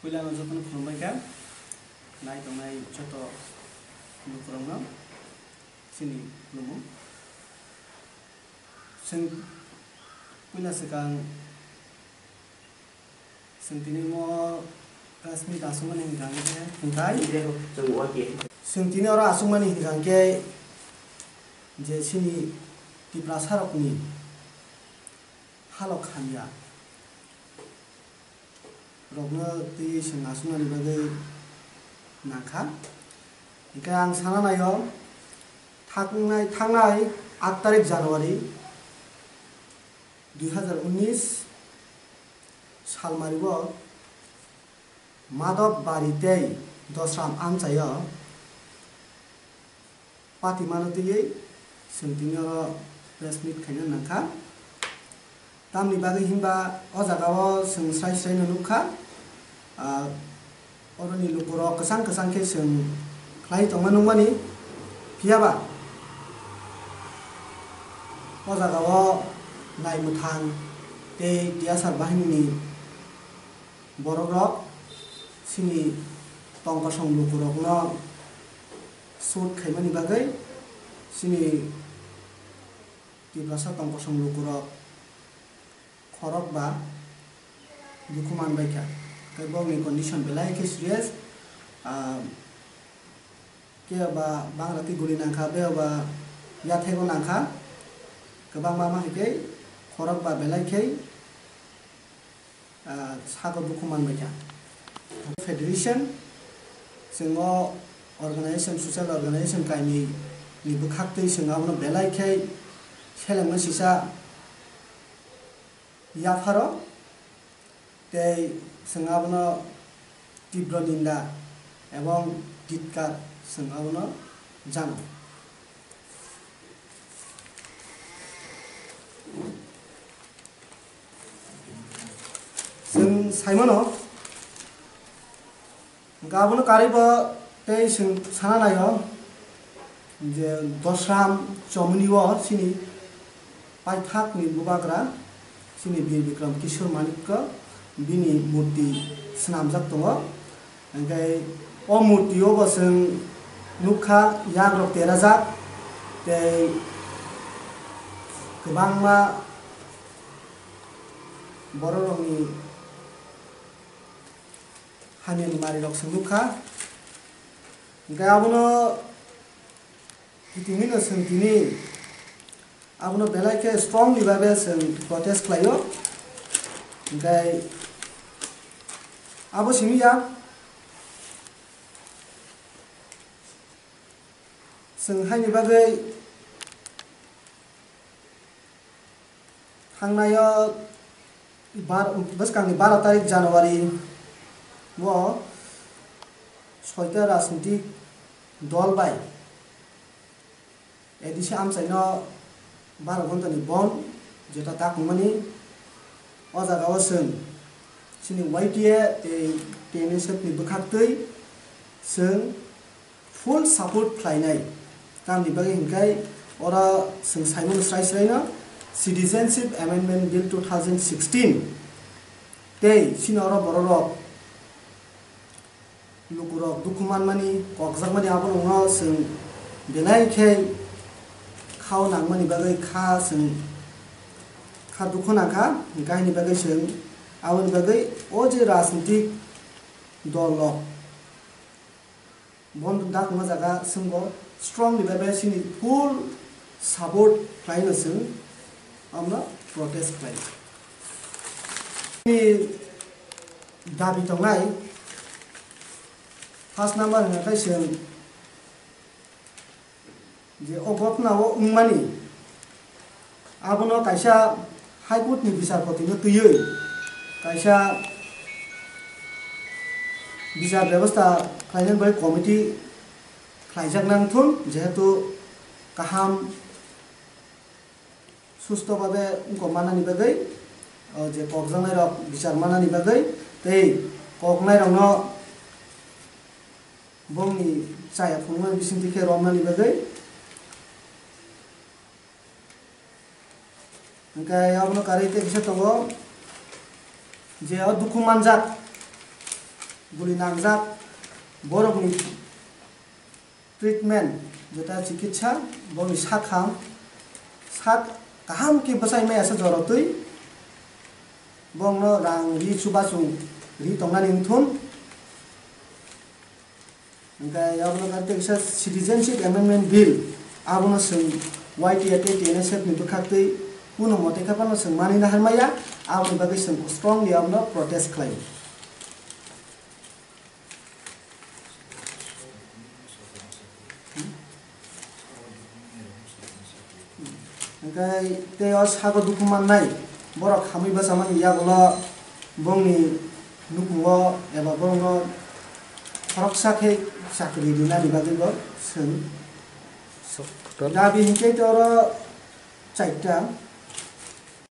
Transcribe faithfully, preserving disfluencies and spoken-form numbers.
Puila no jotono khulumbai kha, nai tongnai joto lukurokno chini khulumo. Chwng puila swkang chwng tini mo press meet aswkmani hwnkha hwnkhe, hwnkhe chwng tini oro aswkmani hwnkha hwnkhe je chini Tiprasarokni halok hamya rokno twiwi chwng aswknani bagwi nangkha. Hwnkhe ang sana naio, thangnai, thangnai aat tarik January dui hazar unnis salmario Madhop Bari tei Dosram amchaio patimano twiwi chwng tini oro press meet khaina nangkha. Tamni bagwi hinba o jagao chwng srai srai no nukha, ah, oroni lukurok kwchang kwchang khe chwng khlai tongma nukmani, phiyaba o jagao naimwthang tei tiyasar bahinini borokrok chini tongkosong lukurokno shoot khaimani bagwi chini Tiprasa tongkosong lukurok khorok ba dukhu manbaikha. Tei bokni condition belai khe serious, ah, kebo ba bangra twi guli nangkha, bebo ba yathego nangkha, kwbangma ma hai khe khorok ba belai khe ah, sago dukhu manbaikha. Federation, chwng o organization, social organization kainwi ni bwkhaktwi chwng abono belai khe selengma sisa yapharo, tei chwng abono tibro ninda ebong titkar chwng abono jano. Chwng saimano, hwnkhe abono karwibo tei chwng sana naio je Dosram Chomoni o chini paithakni bubagra chini Bir Bikram Kishore Manikya bini murti swnamjak tongo. Hwnkhe o murti o bo chwng nukha, yagrok terajak tei kwbangma bororokni hamyani marirok chwng nukha. Hwnkhe abono kitingwino chwng tini abono belai khe strongly babe chwng protest khlaio. Hwnkhe abo simi ya chwng haini bagwi thangnai o bar-, bwskangni baro tarik January o soita rajnitik dol bai A D C amchaino baro ghontani bond jeta tak wngmani. O jagao chwng chini Y T A tei T N S F ni bwkhaktwi chwng full support khlainai. Tamni bagwi hwnkhe oro chwng saimano srai sraino Citizenship Amendment Bill two thousand sixteen tei chini oro bororok lukurok dukhu manmani, kokjakmani, aborokno chwng belai khe khao nangmani bagwi kha chwng kha dukhu nangkha, hwnkhe haini bagwi chwng aboni bagwi o je rajnitik dol rok bondo dak wngma jaga chwngbo strongly bai bai chini full support khlaino chwng abono protest khlai. Chini dabi tongnai first number hwnkhe chwng je o gotna o wngmani, abono kaisa High Court ni bisarpoti no twiwi kaisa bichar bebosta khlainani bai committee khlaijak nang thung, jehetu kaham susto babe wngkok manani bagwi, o je kokjaknai rok bichar manani bagwi tei koknai rokno bongni chaya phunukmani bisingtwi khe romnani bagwi. Hwnkhe abono karwi tei kisa tongo je o dukhu manjak Buli nangjak borokni treatment, jeta chikitsa, boni sakham, sak kaham khe bwsai maya se jorotwi, bongno rang ri chubachu ri tongnani wngthun. Hingkhe abono kha tei kisa Citizenship Amendment Bill, abono chwng Y T A tei T N S F ni bwkhaktwi kuno mote khe phano chwng manwi naharmaya, aboni bagwi chwng strongly abono protest khlaio. Hingkhe tei o sago dukhu mannai borok hamwi bwchamani yagulo bongni nukhungo eba borokno khoroksa khe chakri rinani bagwi bo chwng dabi hingkhe tei oro chaita.